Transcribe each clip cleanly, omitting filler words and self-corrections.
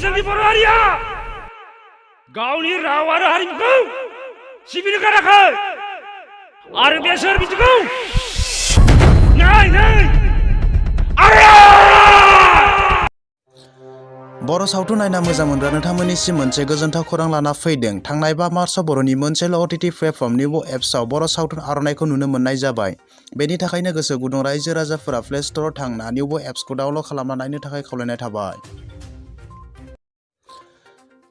जोंनि बर' हारिया गावनि राव आरो हारिमुखौ सिबिनो गाराखै आरो बेसोर बिदिखौ नै बर' सावथुन नायना मोजां मोनग्रा नोंथांमोननिसिम मोनसे गोजोनथाव खौरां लाना फैदों। थांनाय 5 मार्चआव बर'नि मोनसेल' OTT प्लेटफर्म न्यूबो एप्सआव बर' सावथुन आर'नाइखौ नुनो मोननाय जाबाय। बेनि थाखायनो गोसो गुदुं रायजो राजाफोरा प्ले स्ट'राव थांना न्यूबो एप्सखौ डाउनल'ड खालामना नायनो थाखाय खावलायनाय थाबाय।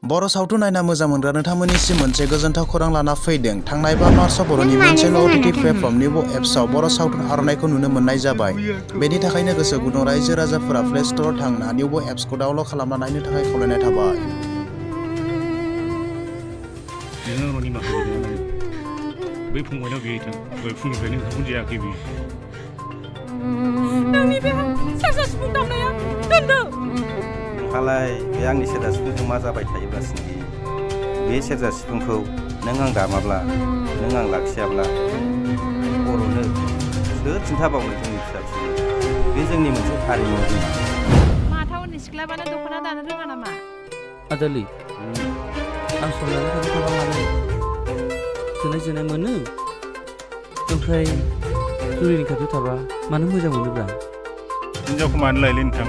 बर' सावथुन नायना मोजां मोनग्रा नोंथांमोननिसिम मोनसे गोजोनथाव खौरां लाना फैदों। थांनाय 5 मार्चआव बर'नि मोनसेल' OTT प्लेटफर्म न्यूबो एप्सआव बर' सावथुन आर'नाइखौ नुनो मोननाय जाबाय। बेनि थाखायनो गोसो गुदुं रायजो राजाफोरा प्ले स्ट'राव थांना न्यूबो एप्सखौ डाउनल'ड खालामना नायनो थाखाय खावलायनाय थाबाय। बै फंबायनाव गैथां दहाय फुंनिफ्रायनो ओंखामखौनो जायाखै बियो। नोंनि बे सेरजा सिफुं दामनाया दोनदो। नोंहालाय बे आंनि सेरजा सिफुंजों मा जाबाय थायोब्लासो बे सेरजा सिफुंखौ नों आं दामाब्ला नों आं लाखियाब्ला बर'नो सोर खिन्थाबावनो जोंनि फिसा फिसौ बे जोंनि मोनसे हारिमु। माथावनि सिख्लाबानो दख'ना दानो रोङा नामा? आदालि आं संनानै थांबा मानो जोनाय जोनाय मोनो ओमफ्राय जुलिनि खाथियाव थाबा मानो मोजां मोनोब्रा? हिनजावखौ मानो लायलै नोंथां?